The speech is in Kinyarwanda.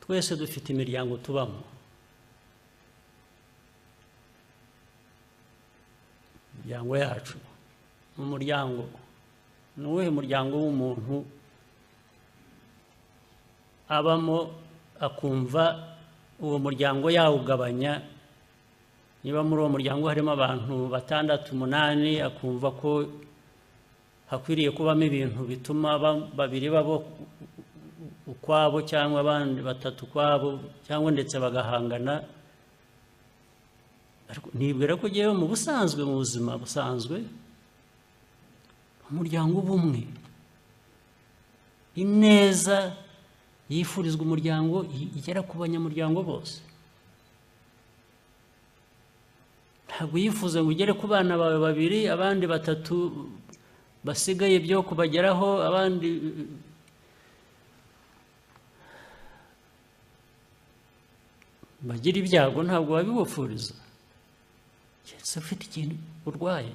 Twese dufite imiryango tubamo. Imiryango yacu, mu muryango, ni uwuhe muryango w'umuntu abamo akumva uwo muryango yawugabanya? Niba muri uwo muryango harimo abantu 6, 8, akumva ko hakwiriye kubamo ibintu bituma 2 babo ukwabo cyangwa abandi 3 ukwabo, cyangwa ndetse bagahangana. Ariko nibwira ko ngewe mu busanzwe, mu buzima busanzwe, umuryango ubumwe, ineza yifurizwa umuryango igera ku banyamuryango bose. Ntabwo yifuza ngo ugere ku bana bawe 2, abandi 3 basigaye byo kubageraho, abandi bagira ibyago, ntabwo wabibufuriza. Keretse ufite ikintu urwaye.